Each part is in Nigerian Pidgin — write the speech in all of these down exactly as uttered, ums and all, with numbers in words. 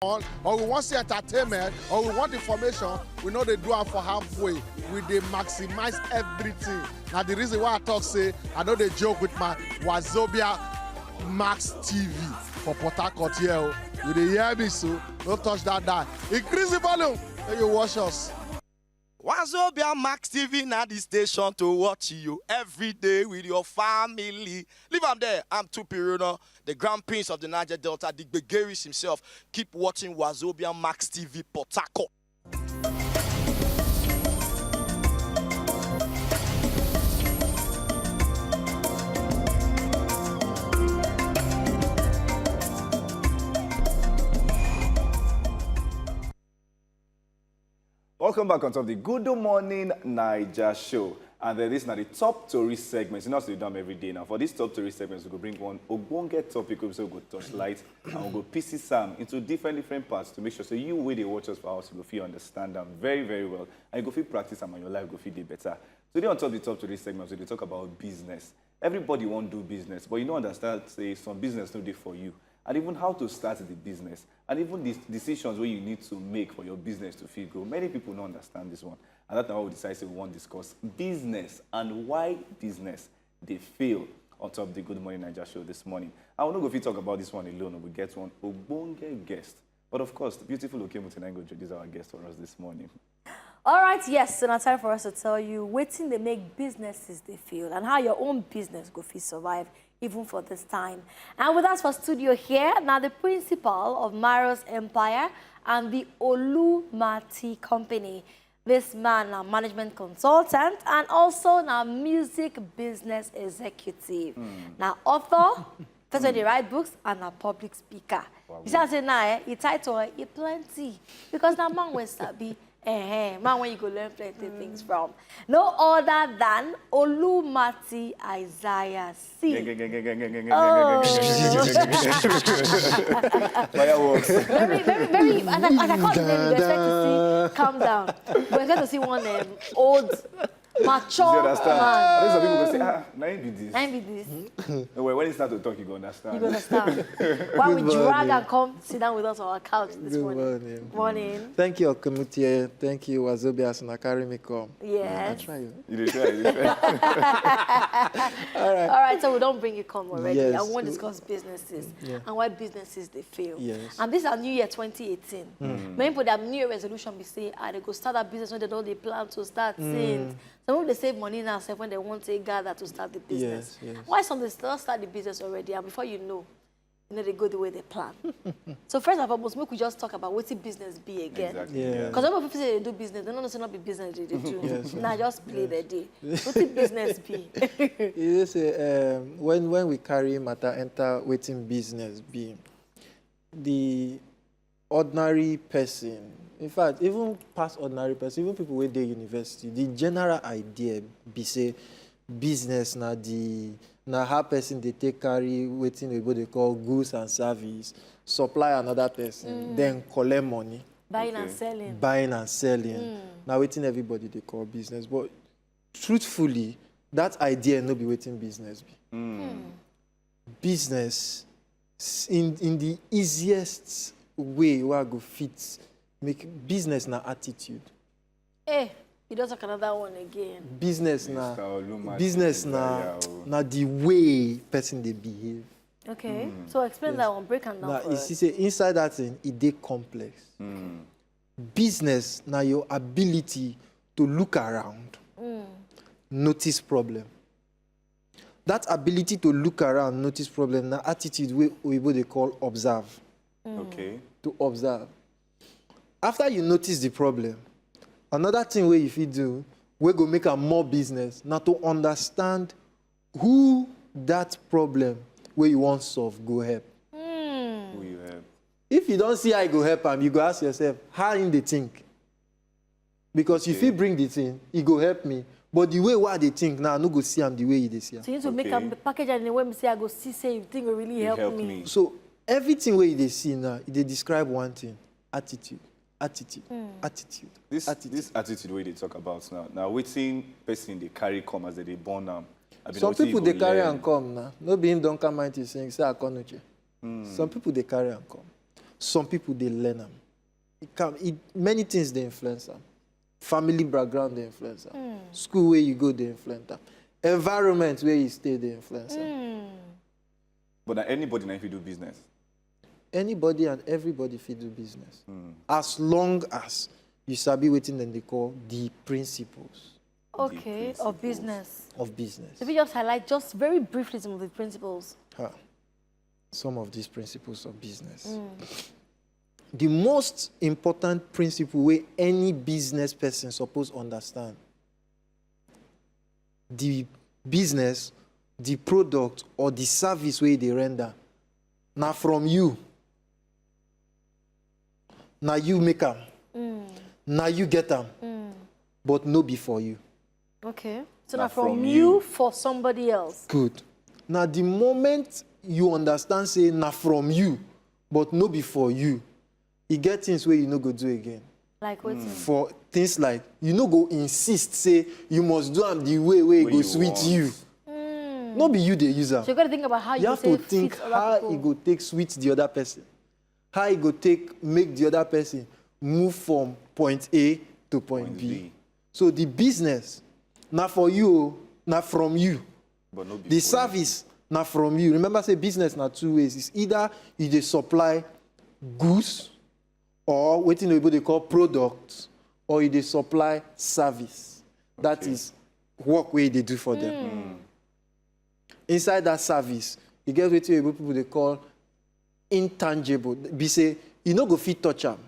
on, or we wan see entertainment, or we want information, we no dey do am for halfway. We dey maximize everything. Na the reason why I talk say I no dey joke with my Wazobia Max T V for Port Harcourt here o. You dey hear me so? No touch that dial. Increase the volume, make you watch us. Wazobia Max T V na the station to watch you every day with your family. Leave am there. I'm Tupiruno, the Grand Prince of the Niger Delta, the Gbegeris himself. Keep watching Wazobia Max T V Port Harcourt. Welcome back on top of the Good Morning Naija show. And then this is now the top story segment. You know, so you do them every day now. For this top story segment, we go bring one ogbonge topic, we go touch light, and we go pieces some into different different parts to make sure so you wey dey watch us for house, you go feel understand them very very well, and you go feel practice them, and your life go feel dey better. Today on top of the top story segment, we dey talk about business. Everybody wan do business, but you no understand say some business no dey for you, and even how to start the business, and even the decisions wey you need to make for your business to fit grow. Many people no understand this one, and that's why we decide say we wan discuss business and why business dey fail on top the Good Morning Naija show this morning. And we no go fit talk about this one alone. We get one ogbonge guest, but of course, the beautiful Okemutin go introduce our guest for us this morning. All right, yes, so now time for us to tell you wetin dey make businesses dey fail and how your own business go fit survive even for this time. And with us for studio here, now the principal of Mario's Empire and the Olumati Company. This man na management consultant and also na music business executive. Na author, person dey write books and na public speaker. You see, I say now, eh, e title, eh, e plenty because na man wey sabi, eh, eh, man wey you go learn plenty things from. No other than Olumati Isaiah C. Oh. Fireworks. Very, very, very. As I, as I call the name, you expect to see, calm down. You expect to see one um, old, mature You understand? I think some people go say, man. Ah, na him be this. Na him be this. No, when when he start to talk, you go understand. You go understand. Why we Good drag morning. And come sit down with us on our couch this Good morning. Morning. Morning. Thank you, Okemutie. Thank you, Wazobia, as una carry me come. Yes. I try you. You dey try, you dey try. All right. All right, so we don't bring you come already. Yes. I want to discuss businesses Yeah. and why businesses they fail. Yes. And this is New Year twenty eighteen. Many people that New Year resolution be say, ah, they go start that business when they don't they plan to start since. Some people they save money now, save when they want to gather to start the business. Yes, yes. Why some they still start the business already, and before you know, you know they go the way they plan. So first and foremost, make we just talk about what the business be again. Exactly. Yeah. Yeah. Because a lot of people say they do business, they don't know say not be business they dey do. Yes, Now yes. Just play the day. What the business be? You know, say um, when when we carry matter enter wetin business be, the ordinary person, in fact, even past ordinary person, even people wey dey university, the general idea be say business na the na how person dey take carry wetin oyibo dey call goods and service, supply another person, then collect money, Buying and Okay. selling. Buying and selling. Na wetin everybody dey call business, but truthfully, that idea no be wetin business be. Business, s- in in the easiest way wey I go fit make, business na attitude. Eh, you don't talk another one again. Business na Mister Olumati business na Isaiah o. Na the way person dey behave. Okay, so explain that one, break am down Na for you us. See say inside that thing, e dey complex. Business na your ability to look around, notice problem. That ability to look around, notice problem, na attitude wey oyibo dey call observe. Okay. To observe. After you notice the problem, another thing wey you fit do wey go make am more business na to understand who that problem wey you wan solve go help. Who you help? If you don see how e go help am, you go ask yourself how im dey think. Because you fit bring the thing, e go help me. But the way wey I dey think now, I no go see am the way you dey see am. So you need to make Okay. a package and the way me say I go see say you think will really You help, help me. me. So everything wey you dey see now, e dey describe one thing: attitude, attitude, attitude, This attitude. This attitude wey you dey talk about now, now wetin person dey carry come as they dey born am. Abi na Some wetin you people go dey carry learn? Am come now. No be him don come out to sing say Akonuche. Some people dey carry am come. Some people dey learn am. It can, it, many things dey influence am. Family background dey influence am. School where you go dey influence am. Environment where you stay dey influence am. But na anybody na if you do business. Anybody and everybody fit do business, as long as you sabi wetin dem dey call the principles Okay, of principles. Business. Of business. So we just highlight just very briefly some of the principles. Ha. Some of these principles of business. The most important principle wey any business person suppose understand: the business, the product, or the service wey e dey render, na from you. Na you make am. Na you get am. But no be for you. Okay. So Na now from, from you you. For somebody else. Good. Now, the moment you understand, say, na from you, but no be for you, e get things wey you no go do again. Like what? For things like, you no go insist, say, you must do am the way wey e Wey go you sweet want. You. No be you dey use am. So you got to think about how you, You have say to think fit other how people. E go take sweet the other person, how e go take make the other person move from point A to point, Point B. B. So the business, na for you, o, na from you. But no be The for service, na from you. Remember, say business na two ways. It's either you dey supply goods, or wetin oyibo dey call products, or you dey supply service. That Okay. Is work wey you dey do for them. Inside that service, you get wetin oyibo people dey call intangible. Be say you no go fit touch am.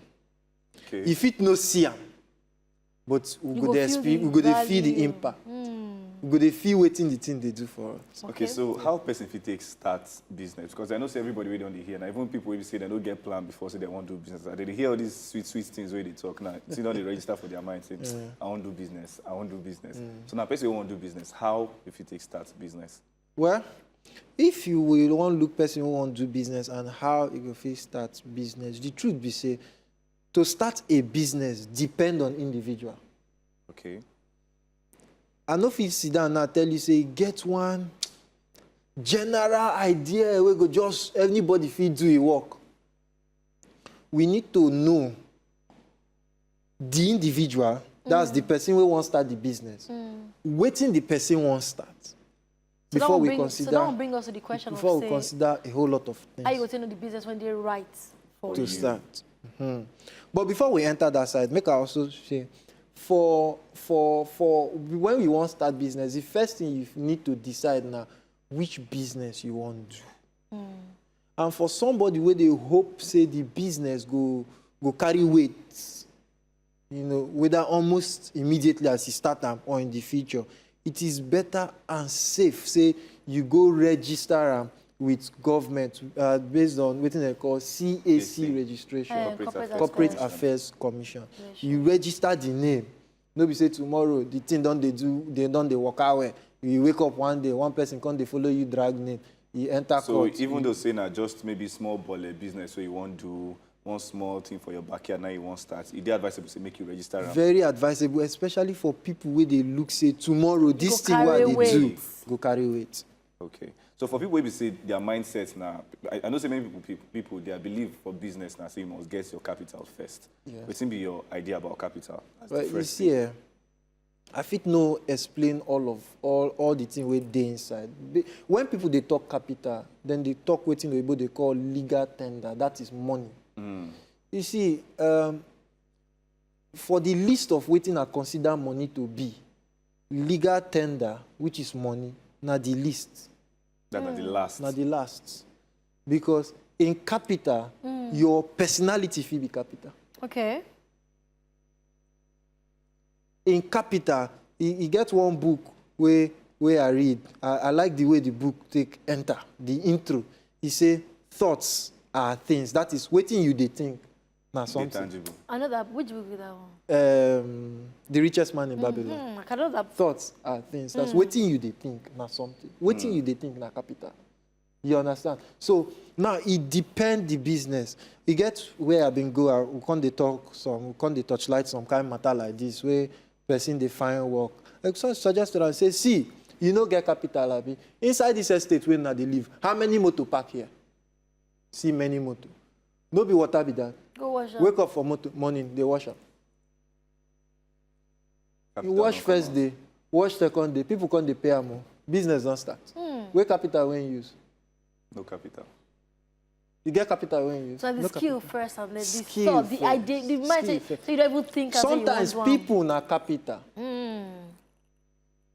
Okay. You fit no see am, but we You go go dey feel expe- the we go dey feel the value. Impact. We go dey feel wetin the thing dey do for us. Okay, so how person fit take start business? Because I know say everybody wey don dey hear, na even people wey be say dem no get plan before say dem wan do business. As dem dey hear all these sweet sweet things wey dey talk now, still don dey register for their mind say, "I wan do business, I wan do business." So na person wey wan do business, how you fit take start business? Well, if you will wan look person wey wan do business and how e go fit start business, the truth be say, to start a business depend on individual. Okay. I no fit sit down now tell you say e get one general idea wey go just anybody fit do e work. We need to know the individual, that's the person wey wan start the business, wetin the person wan start, So that before one we bring, consider so that one bring us to the question of before we say, consider a whole lot of how you go things take know the business when they right for To you? Start. Mhm. But before we enter that side, make I also say, for for for when we wan start business, the first thing you need to decide na which business you wan do. And for somebody wey dey hope say the business go go carry weight, you know, whether almost immediately as you start am or in the future, it is better and safe say you go register am with government, uh, based on wetin dem call C A C A C. Registration, Eh, Corporate corporate Affairs Corporate Commission. Affairs Commission. Yes, sure. You register the name. No be say tomorrow the thing don dey do, they don dey waka well. You wake up one day, one person come dey follow you drag name. You enter So court. Even though say na just maybe small bole business wey you wan do, one small thing for your backyard, now you wan start, e dey advisable say make you register am. Very advisable, especially for people wey dey look say tomorrow this Go thing wey I carry dey do weight. Go carry weight. Okay. So for people wey be say their mindset na, I, I know say many people, people, people their belief for business na say you must get your capital first. Yeah. Wetin be your idea about capital? That's Well, the you first see, thing. Eh, I fit no explain all of all all the thing wey dey inside. Be- When people dey talk capital, then they talk wetin oyibo dey call legal tender. That is money. You see, um, for the list of wetin I consider money to be, legal tender, which is money, na the least. That na the last. Na the last. Because in capital, your personality fit be capital. Okay. In capital, e, e get one book wey wey I read. I, I like the way the book take enter the intro. E say thoughts are things. That is wetin you dey think na Dey something. Tangible. I know that. Which book is that one? Um, the richest man in Babylon. Hmm, I can know that. Thoughts are things. That's wetin you dey think na something. Wetin you dey think na capital. You understand? So now e depend the business. E get where I been go, I, we come dey talk some, we come dey torchlight some kind matter like this wey person dey find work. Like some suggest to am say, see, you no get capital, abi? Inside this estate wey una dey live, how many motor park here? See many motor. No be water be that. Go wash am. Wake up for motor, morning, dey wash am. You wash first day, wash second day, people come dey pay am o. Business don start. Where capital wey you use? No capital. You get capital wey you use? So the No skill capital. First and then the Skill thought, the first. idea, the Skill mindset. First. So you don't even think as if you Sometimes want one. People na capital.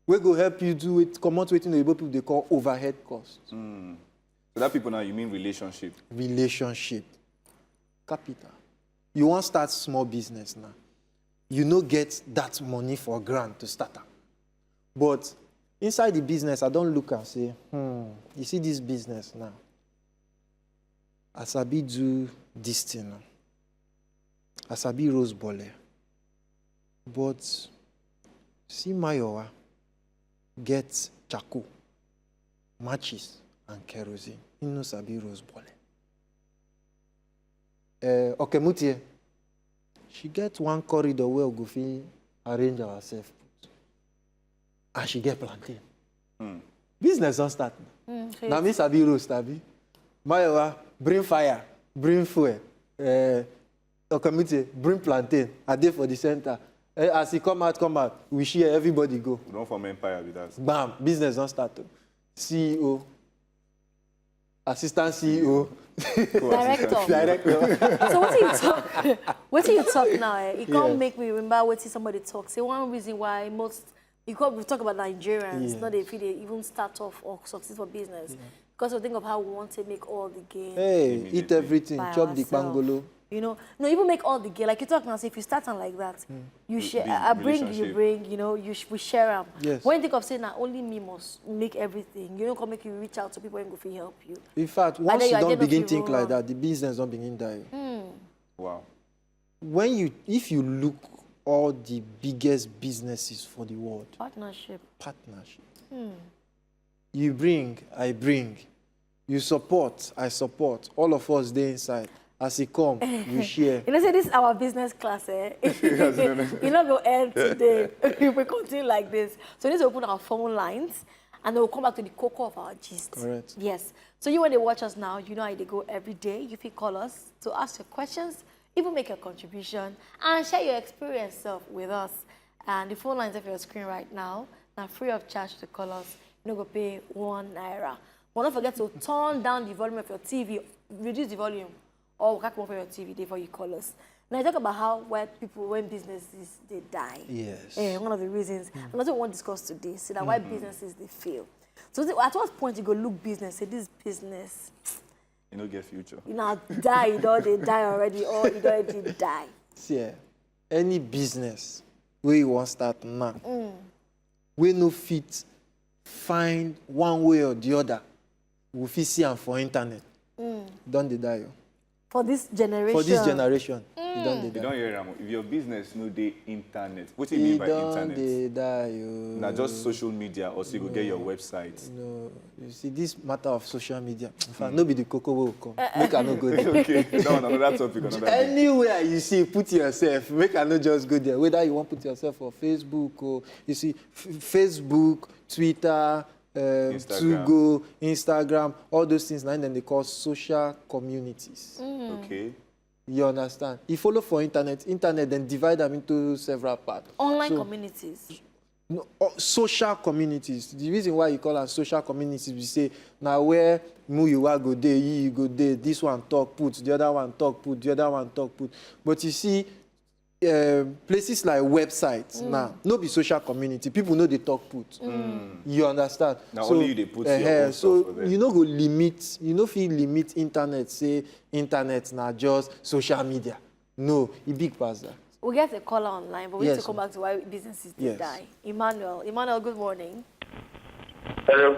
Wey go help you do it, comot wetin oyibo people dey call overhead cost. So that people now, you mean relationship? Relationship. Capital. You wan start small business now. You no get that money for grant to start am. But inside the business, I don look and say, hmm, you see this business now. I sabi do this thing now. I sabi roast bole. But see Mayowa get charcoal, matches, and kerosene. He no sabi roast bole. Uh, Okemutie, she get one corridor where we go fit arrange ourselves put. And she get plantain. Business don start. Mm, so Na me sabi roast, abi? Mayowa, bring fire, bring fuel. Uh, Okemutie, bring plantain. I dey for the center. Eh, as he come out, come out. We share, everybody go. We don't form empire with that. Bam, business don start. O. C E O, assistant C E O, Director. director. So what you talk? What you talk now? Eh? It can't Yes. Make me remember what somebody talks. Say one reason why most you come we talk about Nigerians, Yes. not if they even start off or succeed for business. Because we think of how we want to make all the gain. Hey, Immediately. Eat everything, By chop the ourselves. Kpangolo. You know, no, even make all the gain. Like you talk now, say if you start on like that, you share. Be- I bring, you relationship. Bring. You know, you sh- we share them. Yes. When you think of saying that only me must make everything, you don't come make you reach out to people and go for help you. In fact, And once then you you don get begin off think your like own. That, the business don begin die. Wow. When you, if you look all the biggest businesses for the world, Partnership. Partnership. You bring, I bring. You support, I support. All of us dey inside. As e come, we share. You know, say this is our business class, eh? You know, go end today. If we continue like this. So we need to open our phone lines and then we'll come back to the cocoa of our gist. Correct. Yes. So you when they watch us now, you know how they go every day. You can call us to ask your questions, even make a contribution, and share your experience self with us. And the phone lines of your screen right now, now free of charge to call us. You no go pay one naira. But don't forget to turn down the volume of your T V, reduce the volume, or we can come off your T V before you call us. Now I talk about how where people when businesses they die. Yes. Eh, one of the reasons. And that's what we want to discuss today. See that why businesses they fail. So the- at what point you go look business, say this business, You no get future. you know, die, it all they die already, or it already die. See, eh, any business where you want start now, we no fit find one way or the other. We fit see am for internet. Don dey die o. For this generation. For this generation, e don dey You die. Don't hear am. If your business no dey internet, what do you E mean by don internet? Dey die o. Na just social media, or so you go get your website. No, you see this matter of social media. In fact, no be the cocoa wey we come. Make I no go there. Okay, that one another topic, another day. Anywhere you see, put yourself. Make I no just go there. Whether you want put yourself for Facebook or you see f- Facebook, Twitter, um, Instagram. Tugo, Instagram, all those things. Now then they call social communities. Okay. You understand? You follow for internet. Internet then divide them into several parts. Online So- communities. No, uh, social communities. The reason why you call am social communities be say na where Muyiwa go dey, you go dey. This one talk put, the other one talk put, the other one talk put. But you see, um, places like websites now, no be social community. People no dey talk put. You understand? Na only you dey put your eh, own so stuff for there. You no go limit. You no fit limit internet. Say internet na just social media. No, e big pass that. We get a caller online, but we need Yes, to come ma'am. Back to why businesses they Yes. Die. Emmanuel, Emmanuel, good morning. Hello.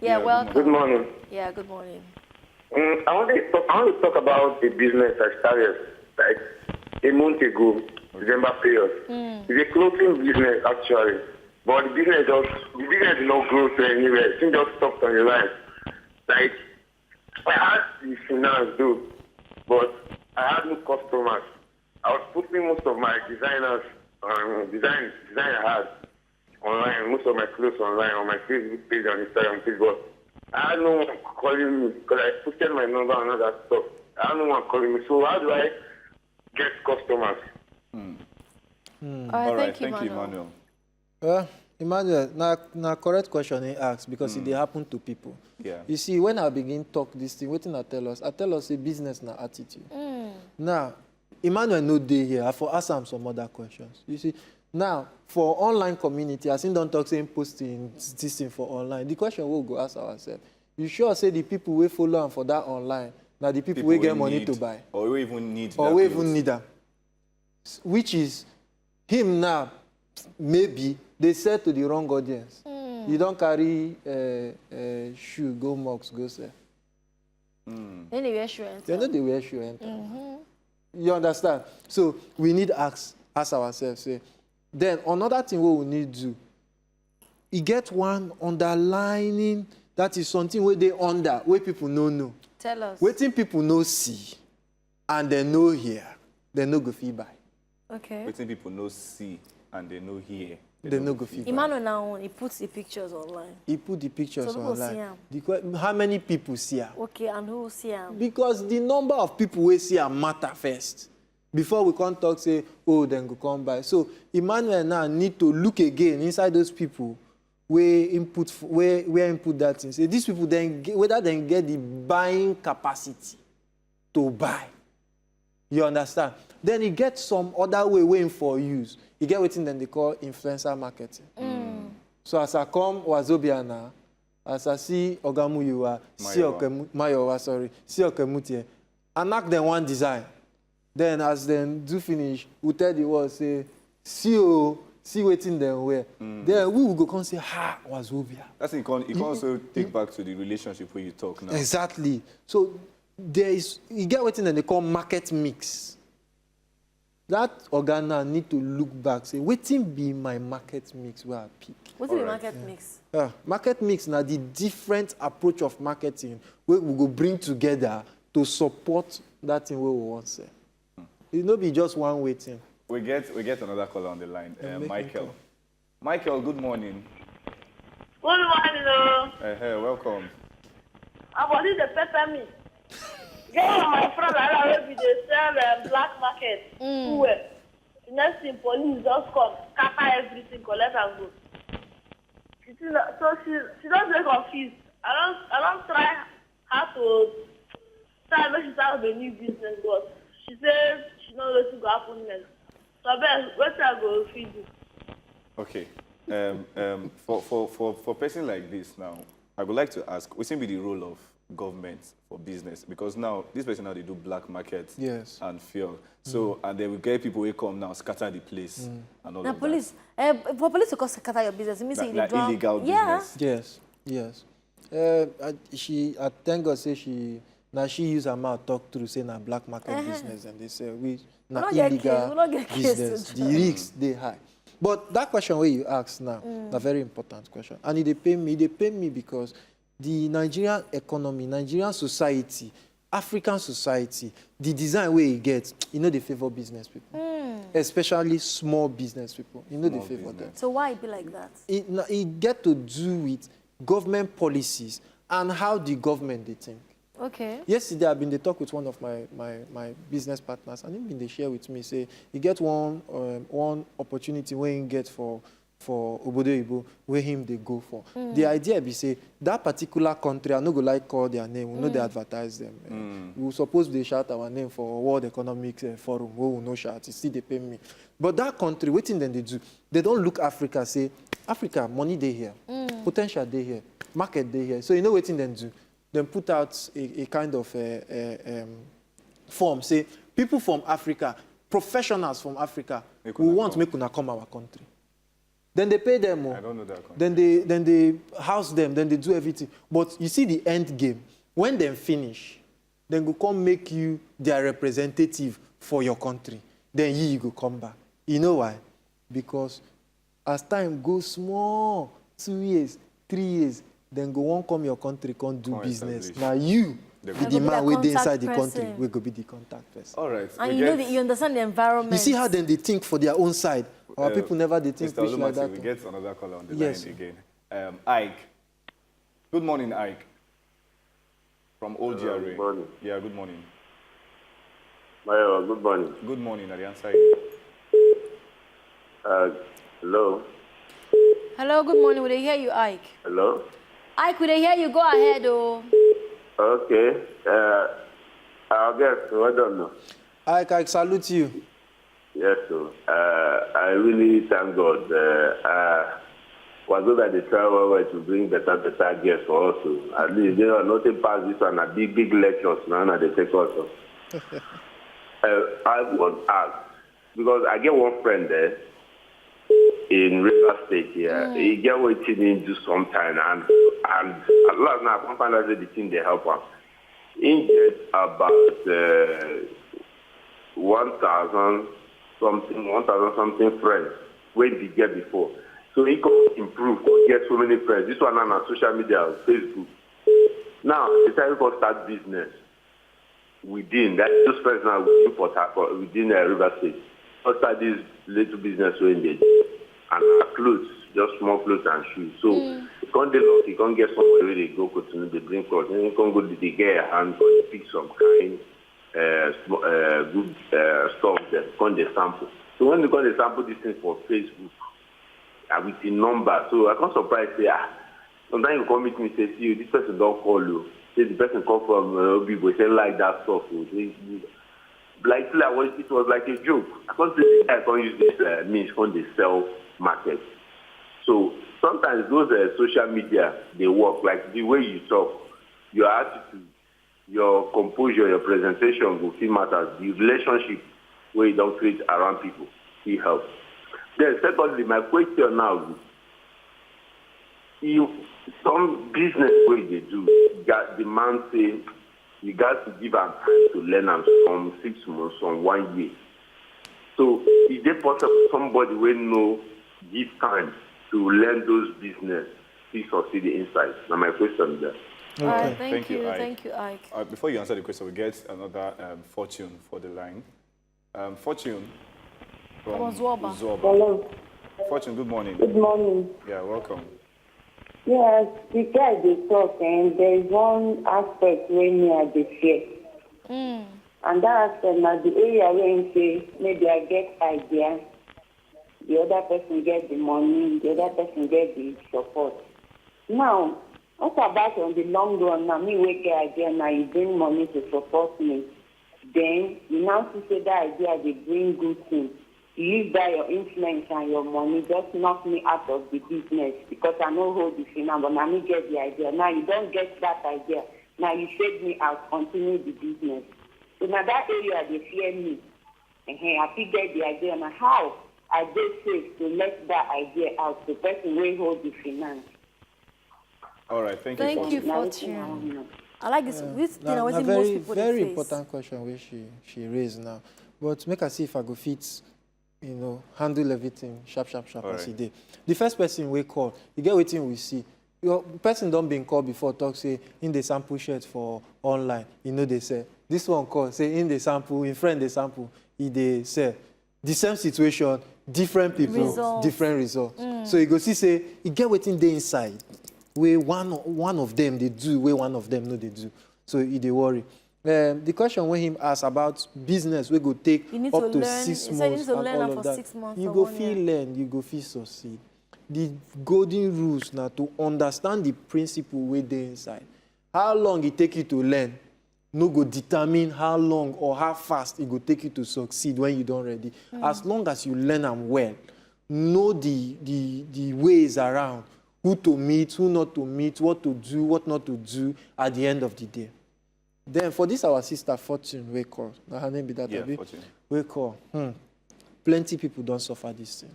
Yeah, Yeah, welcome. Good morning. Yeah, good morning. Mm, I want to talk. I want to talk about the business I started like a month ago, December period. It's a clothing business actually, but the business just the business did not grow to anywhere. It just stopped on the line. Like I had the finance though, but I had no customers. I was posting most of my designers, um, design design I had online, most of my clothes online on my Facebook page and Instagram page, but I had no one calling me because I posted my number and all that stuff. I don't know who I'm calling. So how do I get customers? Hmm. Hmm. All right, All right, thank you, thank you, Emmanuel. Emmanuel. Well, Emmanuel, na na correct question he ask because e dey happen to people. Yeah. You see, when I begin talk this thing, wetin I tell us? I tell us say business na attitude. Mm. Now, Emmanuel no dey here. I for ask am some other questions. You see, now for online community, as him don talk say him post him this thing for online. The question we go ask ourselves: You sure say the people wey follow am for that online na the people, wey People get wey money need- to buy, Or wey even need or that wey clothes. even need am? Which is him now, maybe they sell to the wrong audience. You don carry uh, uh, shoe go mosque go sell. Mm. Then they wear shoe They no enter. dey wear shoe enter. You understand? So we need ask ask ourselves say, then another thing wey we need do, e get one underlining, that is something wey dey under wey people no know. Tell us. Wetin people no see and dem no hear, dem no go fit buy. Okay. Wetin people no see and they no hear. Dem no go fit buy. Emmanuel now he puts the pictures online. He put the pictures So people online. See am. The que- how many people see am? Okay, and who see am? Because the number of people wey see am matter first before we come talk say, oh, dem go come buy. So Emmanuel now need to look again inside those people wey input f- wey where input that thing, say these people then get, whether dem get the buying capacity to buy. You understand? Then e get some other way wey him for use. E get wetin dem dey call influencer marketing. So as I come Wazobia now, as I see Oga Muyiwa, see Mayowa. Okemu- Mayowa, sorry, see Okemutie, I knack dem one design. Then as dem do finish, we tell the world say, see o, see wetin dem wear. Then we will go come say, ha, Wazobia. That's it. Can, it can also take back to the relationship where you talk now. Exactly. So there is, you get wetin dem dey call market mix. That oga now need to look back, say, wetin be my market mix wey I pick? What is the Alright. Market mix? Ah, market mix na the different approach of marketing wey we go bring together to support that thing wey we wan sell. E no be just one way thing. We get we get another caller on the line. Yeah, Uh, make- Michael. make- Michael, good morning. Good morning, oh. Uh, hey, welcome. My body dey pepper me. Get one of my friend like that wey be dey sell um, black market. Mm. Fuel. The next thing, police just come, scatter everything, collect and go. She still no, so she she don dey confused. I don I don try how to try make she start up a new business, but she say she no know wetin go happen next. So abeg, wetin I go fit do? Okay. Um, um, for, for, for, for person like this now, I would like to ask, what will be the role of government for business? Because now, this person now they do black market Yes. and fuel. So, and they will get people who come now, scatter the place and all Now of police, uh, for police to come scatter your business, it means that. you Like, dey like drown. Illegal Yeah. Business. Yes, yes. Uh, I, she, I thank God say she, now she use her mouth talk through say na black market Uh-huh. business and they say we We na no get case, illegal we no get case to business. The do. Risks dey high. But that question wey you ask now, na very important question, and e dey pain me. E dey pain me because the Nigerian economy, Nigerian society, African society, the design wey e get, e no dey favour business people, especially small business people. E no dey Small favour them. business. So why it be like that? E, na- e get to do with government policies and how the government dey think. Okay. Yesterday, I been dey talk with one of my, my, my business partners, and he been dey share with me say he get one um, one opportunity wey he get for for obodo oyibo wey him dey go for. The idea be say that particular country, I no go like call their name, we no dey advertise them. Eh, we suppose dey shout our name for World Economic uh, Forum wey we no shout, e still dey pain me. But that country, wetin dem dey do? They don look Africa, say Africa, money dey here, potential dey here, market dey here. So you know wetin dem do? Dem put out a, a kind of uh, uh, um, form, say people from Africa, professionals from Africa, Make we una want come. Make una come our country. Then they pay them more. I don't know that country. Then they then they house them. Then they do everything. But you see the end game. When dem finish, dem go come make you their representative for your country. Then you, you go come back. You know why? Because as time go small, two years, three years, dem go wan come your country, come do Come business. establish. Na you They be go the Dem go be man their wey dey inside contact the country person. wey go be the contact person. All right. And we you know get- the, you understand the environment. You see how dem dey think for their own side. Our Uh, people never dey think Mister reach like Olumati, that. We get another caller on the Yes. Line again. Um, Ike. Good morning, Ike. From Old Hello, G R A. good morning. Yeah, good morning. Mayo, good morning. Good morning, I dey answer you. Uh, hello. Hello, good morning. We dey hear you, Ike. Hello. Ike, we dey hear you. Go ahead, oh. Okay. Uh, our guest, well done. No? Ike, I salute you. Yes, sir. Uh, I really thank God. Uh, uh, was that they try well, well to bring better, better guests for us. So at least they are nothing past this one. A big, big lectures now, and they take us. So. uh, I want to ask because I get one friend there in River State here. Mm. He get waiting him do sometime, and and at last now I come find out say the thing dey help am. He get about uh, one thousand something, one thousand something friends wey he get before. So he come improve, come get so many friends. This one now na social media, Facebook. Now he try to start business within that those friends now within Port Harcourt, within uh, River State. Come start this little business wey he dey do, and na clothes, just small clothes and shoes. So mm. He come dey lucky, come get somewhere wey dey go Cotonou, dey bring clothes. Then he come go dey get hand, come dey pick some kind uh, sm- uh, good uh, stuff dem, come dey sample. So when you come dey sample this thing for Facebook, uh, with the number, so I come surprise say ah, sometimes you come meet me say see you, this person don call you, say the person come from uh, Obibo, say like that stuff o. Say, like like what it was like a joke. I come say I come use this uh, means come dey sell market. So sometimes those uh, social media dey work like the way you talk, your attitude, your composure, your presentation go fit matter. The relationship wey you don create around people fit help. Then secondly, my question now be, if some business wey you dey do ga- demand say you gats to give am time to learn am from six months, from one year. So e dey possible somebody wey no give time to learn those business fit succeed inside? Na my question there. All right, Okay. thank, Thank you, you, Ike. thank you, Ike. Uh, before you answer the question, we get another um, Fortune for the line. Um, Fortune. From From Zoba. Zoba. Hello. Fortune, good morning. Good morning. Yeah, welcome. Yes, the guy dey talk, and there is one aspect wey me I dey fear, Mm. and that aspect na the area wey he say maybe I get idea, the other person get the money, the other person get the support. Now, what about on the long run? Na me wey get idea, na you bring money to support me. Then you now see say that idea dey bring good thing. You use that your influence and your money just knock me out of the business because I no hold the finance, but na me get the idea. Now you don get that idea. Now you shade me out, continue the business. So na that area dey fear me. Ehen, I fit get the idea. Na how I dey safe to let that idea out to person wey hold the finance? All right, thank, Thank you. you, Fortune. Fortune. I like this. This thing na Na- na wetin very most people dey very face. Important question wey she she raise now, but make I see if I go fit, you know, handle everything sharp sharp sharp All as e right. dey. The first person wey call, you get wetin we see. Your person don been call before, talk say in dey sample shirt for online, e no dey sell. This one call say in dey sample, im friend dey sample, e dey sell. The same situation, different people, Results. Different results. So you go see say e get wetin dey inside wey one one of them dey do, wey one of them no dey do. So e dey worry. Um, the question wey him ask about business wey go take You need up to to learn- six he said you months need to and learn all am of for that, six months you or go one fit year. Learn, you go fit succeed. The golden rules na to understand the principle wey dey inside. How long e take you to learn no go determine how long or how fast e go take you to succeed when you don ready. As long as you learn am well, know the the the ways around, who to meet, who not to meet, what to do, what not to do at the end of the day. Then for this our sister Fortune wey call, na her name be that, Yeah, abi? Fortune. Wey call. Hmm. Plenty people don suffer this thing.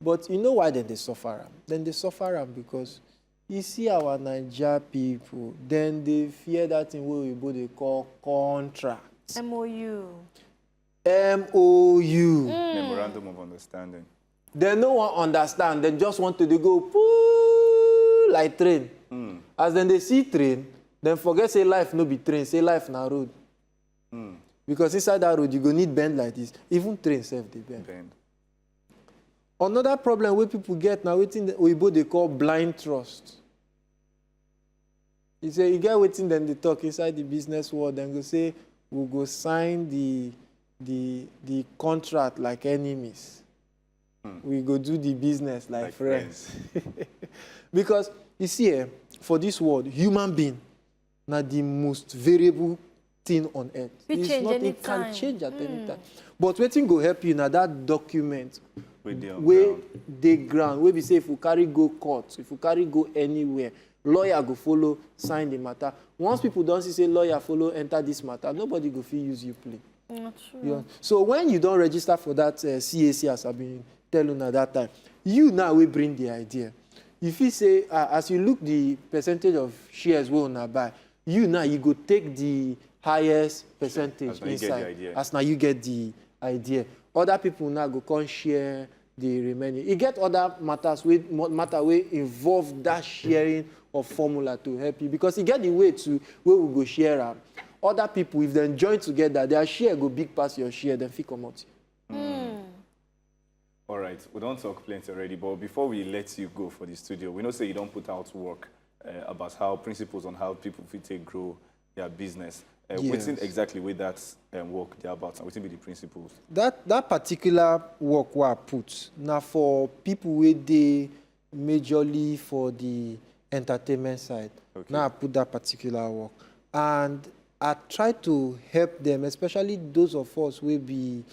But you know why dem dey suffer am? Dem dey suffer am because you see our Naija people, dem dey fear that thing wey oyibo dey call contract. M O U. M O U. Memorandum of Understanding. Dem no wan understand, dem just want to dey go poo like train. As dem dey see train, dem forget say life no be train, say life na road. Because inside that road, you go need bend like this. Even train sef dey bend. Bend. Another problem wey people get na wetin the oyibo dey call blind trust. You say you get wetin dem dey talk inside the business world, dem go say we go sign the the the contract like enemies. We go do the business like friends. Because you see, eh, for this world, human being na the most variable thing on earth. Fit change anytime. It can change at any time. But wetin go help you na that document wey dey ground, wey be say if you carry go court, if you carry go anywhere, lawyer go follow sign the matter. Once people don see say lawyer follow enter this matter, nobody go fit use you play. Not true. So when you don register for that, uh, C A C, as I been tell una that time, you now wey bring the idea. You fit say, uh, as you look the percentage of shares wey una buy, you now you go take the highest percentage inside. As na you get the idea. Other people now go come share the remaining. E get other matters wey matter wey involve that sharing of formula to help you, because e get the way too wey we go share am. Other people, if dem join together, their share go big pass your share, dem fit comot. All right, we don talk plenty already, but before we let you go for the studio, we know say you don put out work uh, about how principles on how people fit take grow their business. Uh, wetin exactly wey that um, work dey about, and wetin be the principles? That that particular work wey I put na for people wey dey majorly for the entertainment side. Okay. Now I put that particular work, and I try to help them, especially those of us wey be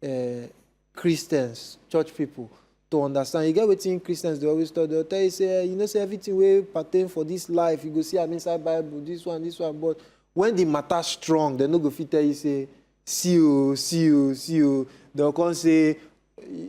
uh, Christians, church people, to understand. You get wetin Christians dey always talk. They'll tell you say, "Eh, you know say everything wey pertain for this life, you go see am inside Bible, this one, this one." But when the matter strong, dem no go fit tell you say, "See o, see o, see o." They'll come say,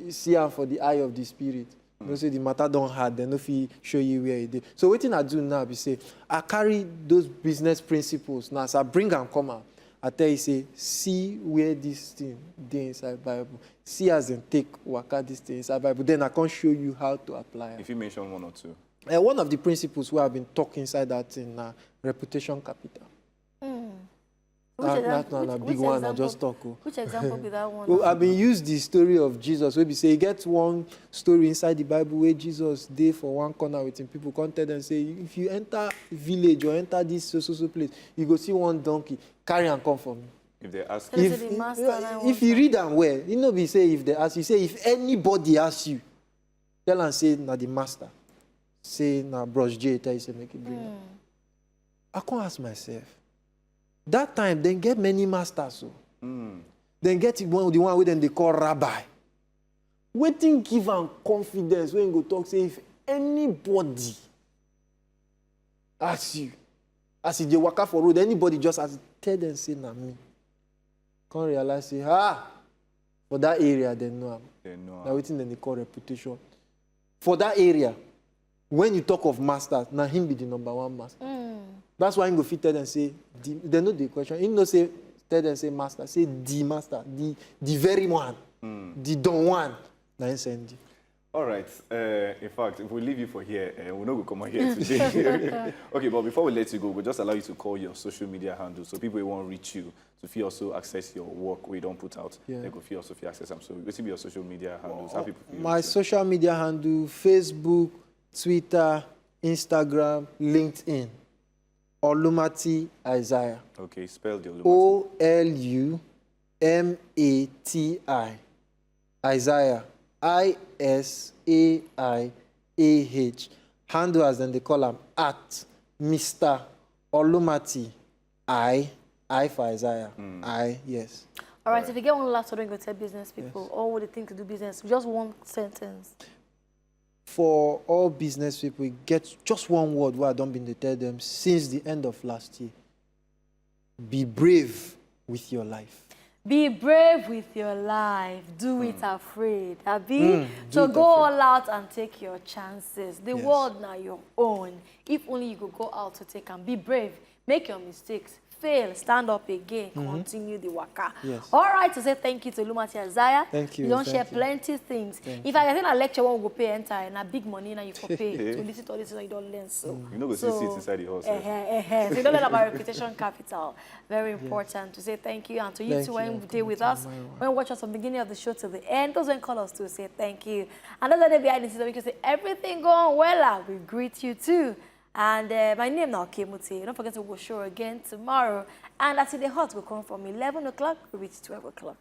"See am for the eye of the spirit." You know say the matter don hard, dem no fit show you where e dey. So wetin I do now be say I carry those business principles now, as I bring am come out, I tell you say, "See where this thing dey inside Bible. See as dem take waka this thing inside Bible." Then I come show you how to apply am. If you mention one or two. Uh, one of the principles wey I been talk inside that thing na reputation capital. That, that one na big one I just talk o. Which example be that one? Well, I been use the story of Jesus wey be say e get one story inside the Bible wey Jesus dey for one corner with him people, come tell them say, "If you enter village or enter this so so so place, you go see one donkey, carry am come for me." If they ask, if, if you read am well, you know be say if they ask you, say if anybody ask you, tell am say na the master, say na Bros J tell you say make you bring am. I come ask myself, that time dem get many masters o. Dem get the one, the one wey dem dey call rabbi. Wetin give am confidence wey him go talk say if anybody ask you, as e dey waka for road, anybody just ask, tell dem say na me. Come realize say, ah, for that area dem know am. Dem know am. Na wetin dem dey call reputation. For that area, when you talk of masters, na him be the number one master. That's why him go fit tell them say, the, dem no dey question. Him no say, tell them say master, say the master, the the very one, the don one, na him send you. All right. Uh, in fact, if we leave you for here, uh, we no go come out here today. Okay, but before we let you go, we'll just allow you to call your social media handle so people wey wan reach you to fit also access your work wey you don put out. Yeah. Dem go fit also fit access am. So wetin be your social media handles? How people fit reach you? My social media handle: Facebook, Twitter, Instagram, LinkedIn. Olumati Isaiah. Okay, spell the Olumati. O L U M A T I. Isaiah. I S A I A H. Handle, as dem dey call am, at Mister Olumati I. I for Isaiah. I, yes. All right, if you get one last word you go tell business people, or what they think to do business, just one sentence. For all business people, e get just one word wey I don been dey tell them since the end of last year. Be brave with your life. Be brave with your life. Do it afraid. Abi? So go all out and take your chances. The world na your own. If only you go go out to take am. Be brave. Make your mistakes. Fail, stand up again, continue the waka. Yes. All right, to say thank you to Olumati Isaiah. Thank you. You don share plenty things. If I get a lecture, one go pay enter, na big money na you for pay to listen to all this thing you don learn so. You no go see seat inside the hall sef. Eh, eh, eh. So you don learn about reputation capital. Very important to say thank you, and to you too when you dey with us, when you watch us from the beginning of the show to the end. Those wey call us to say thank you. And those wey dey behind the scenes, we can say everything go on well. We greet you too. And uh, my name na Okemute. Don't forget to go show again tomorrow. And as e dey hot, go come from eleven o'clock, we reach twelve o'clock.